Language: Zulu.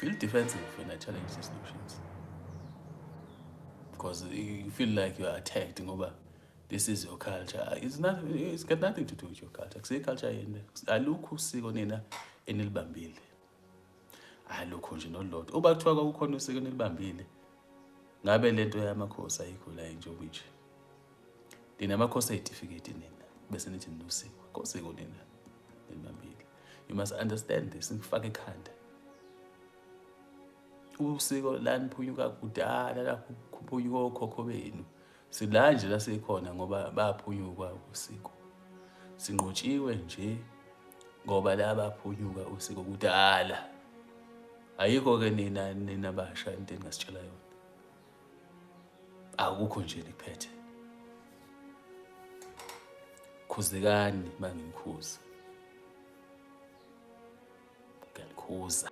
Feel defensive when I challenge these notions because you feel like you are attacked ngoba this is your culture. It's not, it's got nothing to do with your culture. Kusiyo culture yini? Alukho usiko nina enilibambile. Alukho nje nolodwa. Uba kuthiwa kwakukhona usiko enilibambile, ngabe lento yamakhosi ayikho la njengoba nje. Nina amakhosi ey'tifiketi nina bese nithi ninosiko. Kosiko nina nilibambile. You must understand this, ngifake ekhanda. Usiko la niphunyuka kudala, la kuphunyuka okhokho benu. Sila nje la sikhona ngoba baphunyukwa usiko. Sinqotshiwe nje ngoba la baphunyuka usiko kudala. Ayikho-ke nina nina basha into engingasitshela yona. Akukho nje nikuphethe. Khuzekani uma nginikhuza. Ngiyanikhuza.